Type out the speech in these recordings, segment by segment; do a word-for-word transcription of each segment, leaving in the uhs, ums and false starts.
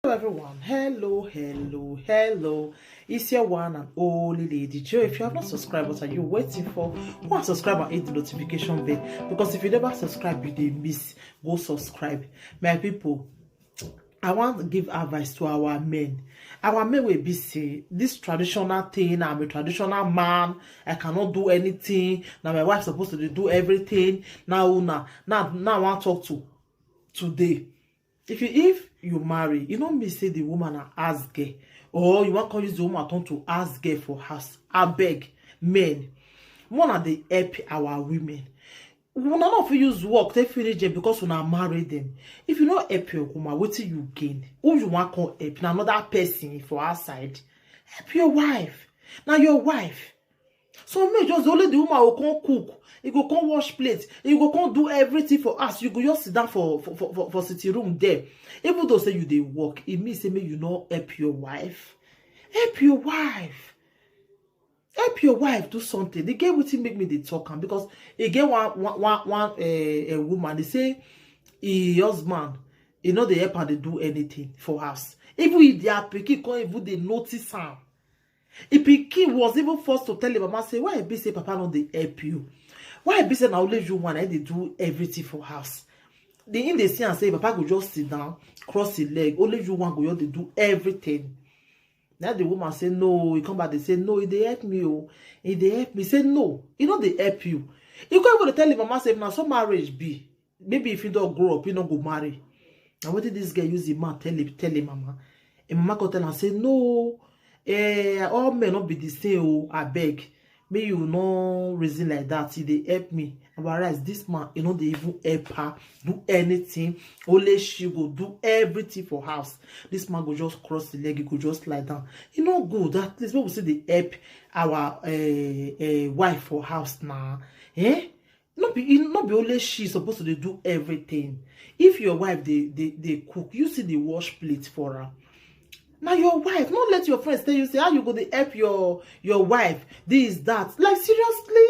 Hello everyone, hello, hello, hello. It's your one and only Lady Joe. If you have not subscribed, what are you waiting for? Go and subscribe and hit the notification bell, because if you never subscribe, you dey miss. Go subscribe. My people, I want to give advice to our men. Our men will be say this traditional thing, I'm a traditional man, I cannot do anything. Now my wife supposed to do everything. Now, now, now, now I want to talk to today. If you, if you marry, you know me say the woman a house girl, or you want to use the woman turn to house girl for house. I beg, men, one of the help our women. Una no fit use work take finish them because una marry them. If you no help your woman, wetin you gain? Who you want come help? Na another person for outside. Help your wife. Now your wife. So me just only the woman will come cook. You go come wash plate. You go come do everything for us. You go just sit down for for, for, for, for sitting room there. Even though say you dey work, it means say me you no help your wife. Help your wife. Help your wife do something. The girl wetin make me dey talk am because e get one one one one uh, a woman dey say e husband e no dey help am dey do anything for house. Even if their pikin come even dey notice am. E pikin was even forced to tell him mama say why e be say papa no dey help you. Why e be say na only you one na dey do everything for house. The in dey see am say papa go just sit down, cross his leg, only you one go just dey do everything. Now the woman say no. He come back dey say no, he dey help me oh, he dey help me. Say no, he no dey help you. You go even dey tell him mama say if na so marriage be, maybe if he don grow up he no go marry. Na wetin this girl use him mouth tell him tell him mama. Him mama come tell am say no, eh, all men no be the same oh, abeg. Make you no reason like that. He dey help me. Whereas this man, he no dey even help her do anything. Only she go do everything for house. This man go just cross the leg, he go just lie down. E no good. At least make we still dey help our uh, uh, wife for house na. Eh? No be e no be only she suppose to dey do everything. If your wife dey dey dey cook, you still dey wash plate for am. Na your wife. No let your friends tell you say how you go dey help your your wife this that. Like seriously?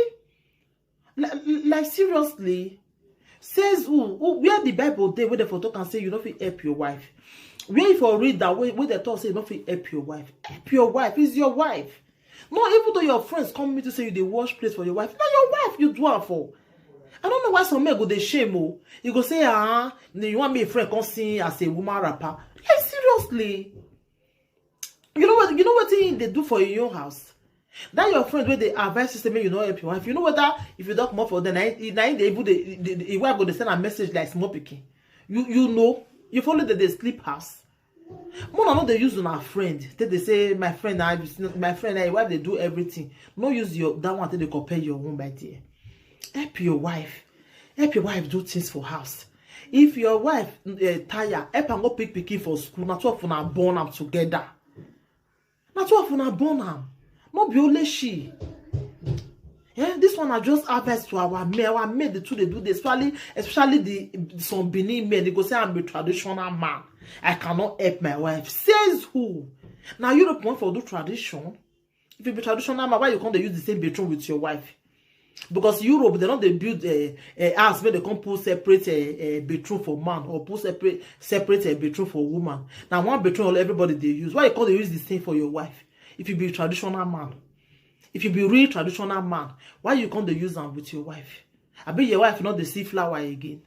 Like, like seriously? Says who? Who? Where the Bible dey wey dem for talk am say you no fit help your wife? Where you for read that way wey dem talk say you no fit help your wife? Help your wife. Is your wife. No, even though your friends come meet you say you dey wash plate for your wife, na your wife you do am for. I don't know why some men go dey shame oh. You go say ah, you want me a friend come see as a woman rapper. Like seriously. You know what? You know what he dey do for your own house. That your friend wey dey advise you say make you no help your wife. You know whether if you don comot for there, na him na him dey even dey the the wife go dey send am message like small pikin. You you know you follow the dey sleep house. Mona no dey use una friend take dey say my friend na my friend na him wife dey do everything. No use your that one take dey compare your own by there. Help your wife. Help your wife do things for house. If your wife uh, tire, help am go pick pikin for school. Na two of una born am together. Na two of una born am. No be only she. Yeah, this one I just advice to our men. Our men, the two they do this, especially especially the some Benin men. They go say I'm a traditional man. I cannot help my wife. Says who? Now Europe want for do tradition. If you be traditional man, why you can't use the same bedroom with your wife? Because Europe, they don't they build a, a house where they can't put separate a, a bedroom for man or put separate separate a bedroom for woman. Now one bedroom all everybody they use. Why you can't use the same for your wife? If you be a traditional man, if you be real traditional man, why you can't use them with your wife? I bet your wife not the see flower again.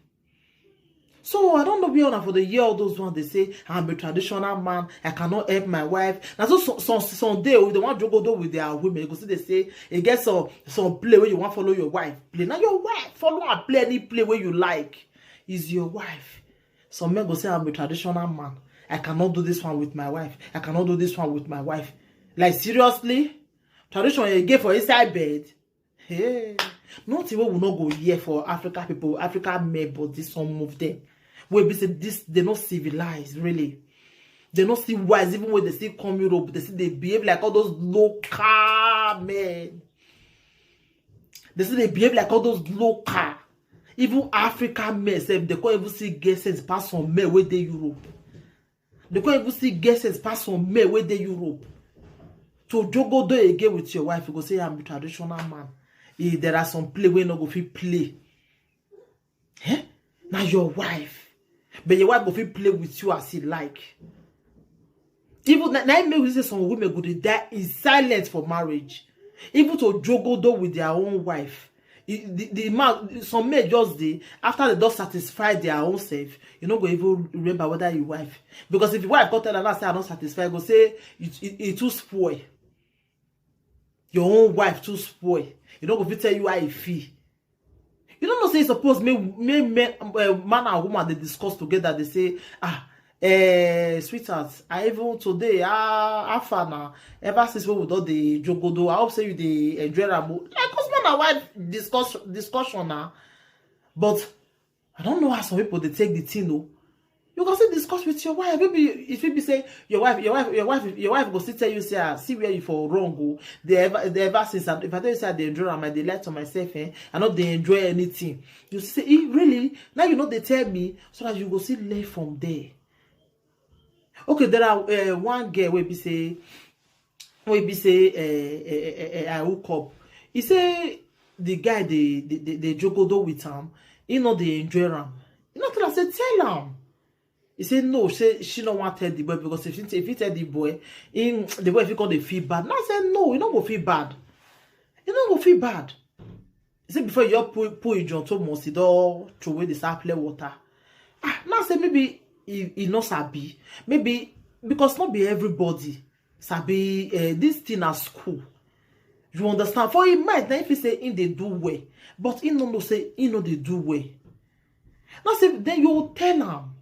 So I don't know where una for the year all those ones they say I'm a traditional man, I cannot help my wife. Now so some some, some day oh, they want to go do with their women. You go see they say it gets some some play where you want follow your wife. Play now your wife follow and play any play where you like. Is your wife. Some men go say I'm a traditional man. I cannot do this one with my wife. I cannot do this one with my wife. Like seriously? Tradition again for inside bed? Hey, nothing wey we no go hear for Africa people, Africa men body some of them. Wey be say this they no civilize really. They no see wise even when they still come Europe, they still they behave like all those local men. They still they behave like all those local. Even African men sef, they can't even see get sense pass some men wey dey Europe. They can't even see get sense pass some men wey dey Europe. To jogo do again with your wife, you go say I'm a traditional man. Eh, there are some play wey no go fit play. Eh? Now your wife, but your wife go fit play with you as he like. Even na, na im make we say some women go dey die in silence for marriage, even to jogodo with their own wife. E- the, the man, some men just dey, after they don satisfy their own self, you no go even remember whether you wife. Because if your wife come tell am now say I don satisfy, go say e e- e too spoil. Your own wife too spoil. You no go fit tell you how e feel. You don't know say e suppose make make men, uh, man and woman dey discuss together. They say, ah, eh, sweetheart, I even today, ah, how far now? Ever since when we don dey jogodo, I hope say you dey enjoy am o. Like husband and wife discuss discussion now. But I don't know how some people dey take the thing o. You go still discuss with your wife. Maybe if it be say your wife, your wife, your wife, your wife go still tell you say, ah, see where you for wrong o. They ever, they ever since I- if I tell you say I dey enjoy am, I dey lie to myself, eh? I no dey enjoy anything. You say, eh, really? Now you know they tell me, so that you go still learn from there. Okay, there are uh, one girl wey be say, wey be say uh, uh, uh, uh, I hook up. He say the guy dey dey dey dey jogodo with am. He no dey enjoy am. He no tell am say tell am. He say no, say she no wan tell the boy, because if he, if he tell the boy, him, the boy fit come dey feel bad. Now I say no, he no go feel bad. He no go feel bad. He say before you just put put in John Thomas, he don throw away the sample water. Ah, now I say maybe he, he no sabi. Maybe because not be everybody sabi uh, this thing at school. You understand? For him mind, now if he say he dey do well, but he no know say he no dey do well. Now say then you tell am.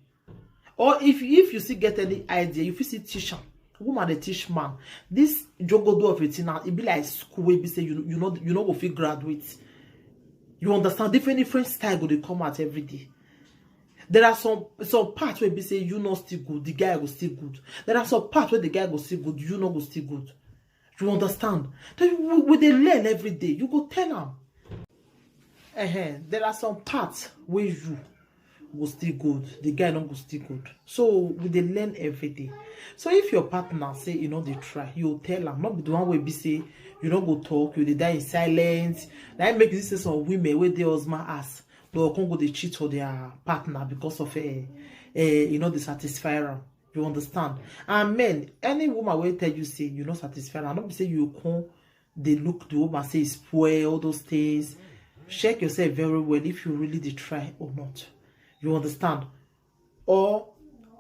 Or if if you still get any idea, you fit still teach am. Woman dey teach man. This jogodo of a thing now, e be like school wey be say you you know you no go fit graduate. You understand? Different different style go dey come out every day. There are some some parts wey be say you no still good, the guy go still good. There are some parts where the guy go still good, you no go still good. You understand? Then we, we dey learn every day. You go tell am. Uh-huh. There are some parts where you go still good, the guy no go still good. So we dey learn every day. So if your partner say you know they try, you tell am. Not be the one wey be say you no go talk, you dey die in silence. Now make you say some women wey dey husband ass, they go come go dey cheat for their partner because of uh, uh, you know they satisfy am. You understand? And men, any woman wey tell you say you no satisfy am, no be say you come dey look the woman say e spoil, all those things. Check yourself very well if you really dey try or not. You understand? Or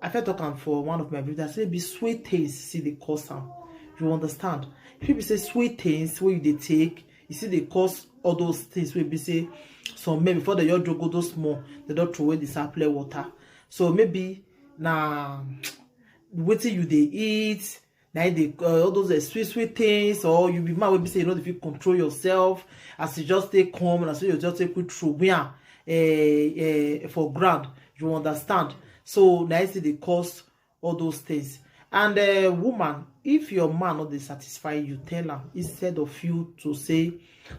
I fit talk am for one of my videos. I say be sweet things see dey cause am. You understand? If you be say sweet things wey you dey take, you see dey cause all those things wey be say some men before they just jogodo small, they don throw away the sample water. So maybe na wetin you dey eat, na im dey uh, all those uh, sweet sweet things, or you be man wey be say you no dey fit control yourself, as you just take come na so you just take quick throw where uh, uh, for ground. You understand? So na im still dey cause all those things. And uh, woman, if your man no dey satisfy you, tell am, instead of you to say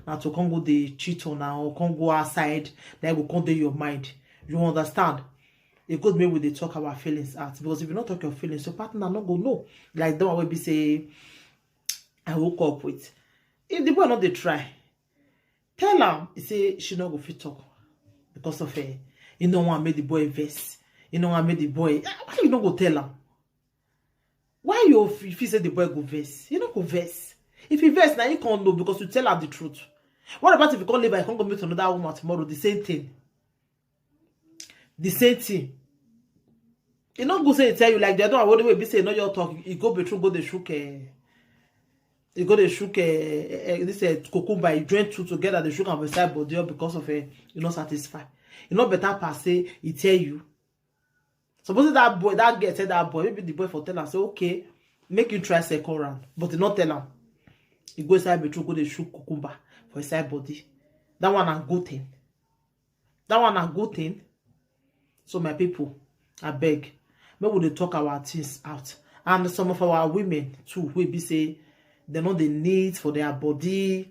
na to come go dey cheat on am or come go outside, na go come dey your mind. You understand? E good make we dey talk our feelings out, because if you no talk your feelings, your partner no go know. Like the one wey be say I woke up with. If the boy no dey try, tell am. He say she no go fit talk because of her. He no wan make the boy vex. He no wan make the boy. Ah, why you no go tell am? Why you f- feel say the boy go vex? He no go vex. If he vex, now he can't know because you tell her the truth. What about if you can't leave her, you can't go meet another woman tomorrow? The same thing. The same thing. E no go say e tell you like the other one wey be say no your talk. E go be true, go dey shook. Eh, e go dey shook. Eh, eh, this eh, cucumber. E join two together. They shook am beside body all because of eh, e no satisfy. E no better pass say e tell you. Suppose that boy, that girl tell that boy, maybe the boy for tell am say okay, make you try second round, but e no tell am. E go inside bedroom go dey shook cucumber for inside body. That one na good thing. That one na good thing. So my people, I beg, make we dey talk our things out. And some of our women too, we be say they no dey need for their body.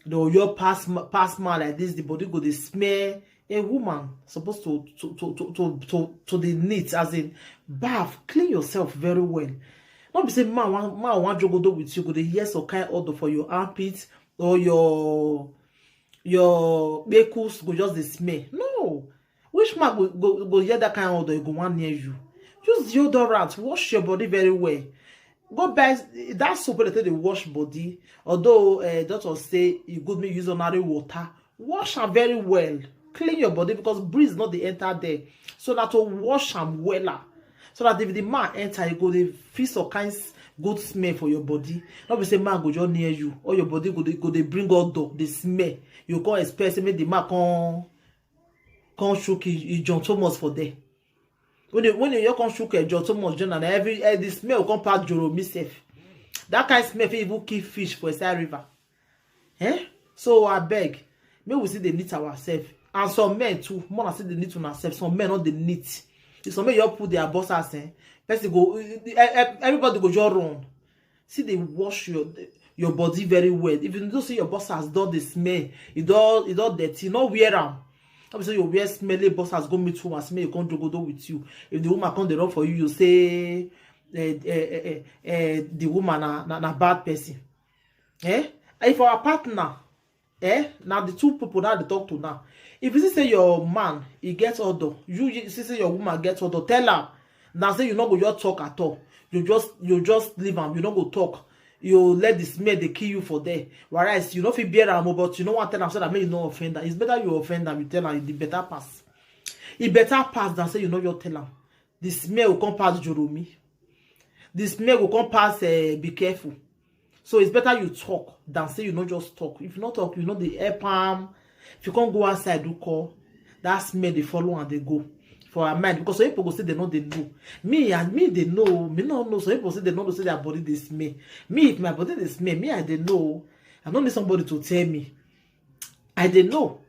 The your pass ma- pass man like this, the body go dey smell. A woman supposed to to to to to to, to dey neat, as in bath, clean yourself very well. Not be say man one man one jogodo with you go dey hear some kind odor for your armpit or your your kpekus go just dey smell. No, which man go go go hear that kind odor? E go wan near you. Use deodorant, wash your body very well. Go buy that soap wey dem take dey wash body. Although uh, doctor say e good make you use ordinary water, wash am very well, clean your body, because breeze no dey enter there. So na to wash am wella, so that if the man enter, e go dey feel some kind s- good smell for your body. No be say man go just near you, or your body go dey go dey bring odor, dey smell. You come expect say make the man come come shook e e John Thomas for there. When you when you come shook e John Thomas join, and every eh, the smell come pass Joromi sef. That kind smell fit even kill fish for inside river. Eh? So I beg, make we see the neat ourselves. And some men too, more than see the neat on ourselves. Some men not the neat. If some men you put their boss ass, eh? Person go, eh, eh, everybody go just run. See, they wash your your body very well. If you don't see your boss has done the smell, it all it all dirty, not wear am. Obviously, you wear smelly boss has go meet woman, smell you can't do with you. If the woman can't run for you, you say eh, eh, eh, eh, eh, the woman na, na, na bad person. Eh? If our partner, eh, now the two people now they talk to now. If you see say your man he gets odor, you, you see say your woman gets odor, tell her. Now say you not go your talk at all. You just you just leave him. You not go talk. You let the smell they kill you for there. Whereas you not feel bear am, but you know what tell him so that make you no offend her. It's better you offend him. You tell him the better pass. It better pass than say you know you tell him. The smell will come pass Joromi. The smell will come pass. Uh, be careful. So it's better you talk than say you not just talk. If you not talk, you know the air palm. If you can't go outside, do call. That smell they follow and they go for our mind, because some people go say they know they know. Me and me they know. Me no know. Some people say they know say their body they smell. Me if my body they smell, me I they know. I don't need somebody to tell me. I they know.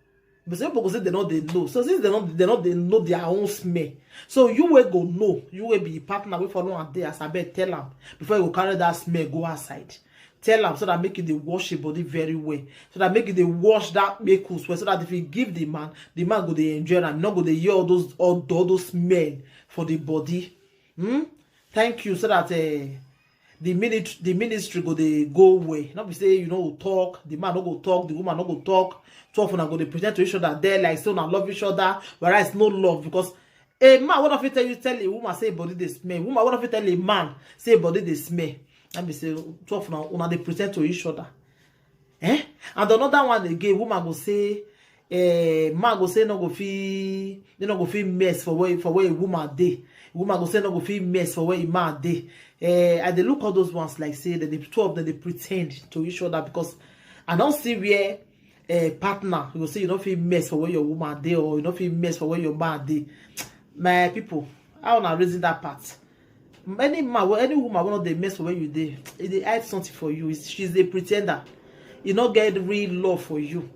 But some people go say they know they know. So since they know they know they know their own smell. So you will go know. You will be partner. We follow and they as I bet tell them before you go carry that smell go outside. Tell them so that make it they wash your body very well. So that make it they wash that make us well. So that if you give the man, the man go they enjoy and not go they hear all those all, all those smell for the body. Hmm? Thank you. So that uh, the minute the ministry go they go away. Not be say you know talk, the man no go talk, the woman no go talk. Two of them go they pretend to each other. They like say una love each other, whereas no love because a man what if he tell you tell a woman say body they smell, woman what if he tell a man say body they smell. And be say two of them una they pretend to each other. Eh? And another one again, woman go say, eh, man go say no go fit, they no go fit mess for where for where a woman dey. Woman go say no go fit mess for where a man dey. Eh, I dey look all those ones like say that the two of them they pretend to each other because I don't see where a partner you go say you don't feel mess for where your woman dey or you don't feel mess for where your man dey. My people, I wanna reason that part. Any man, well, any woman wey no dey mess for where you dey, e dey hide something for you. Is she's a pretender. E no get real love for you.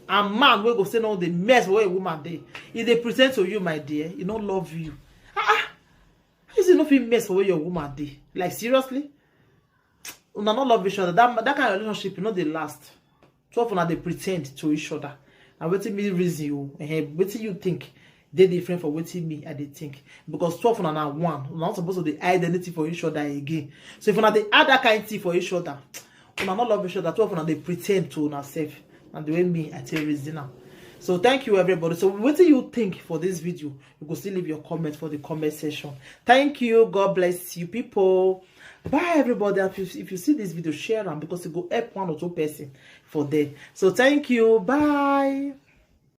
And man wey go say no dey mess for where a woman dey, e dey pretend to you, my dear. E no love you. Ah ah. How you say no fit mess for where your woman dey? Like seriously? Una no love each other. That that kind of relationship e no dey last. Two of una dey pretend to each other. Na wetin me reason you, eh, wetin you think dey different from wetin me I dey think. Because two of una na one. Una not supposed to dey hide anything for each other again. So if una dey hide that kind thing for each other, una no love each other. Two of una dey pretend to una self. Na the way me I take reason am. So thank you everybody. So wetin you think for this video? You go still leave your comment for the comment section. Thank you. God bless you people. Bye everybody. If you, if you see this video, share am because it go help one or two person for there. So thank you. Bye.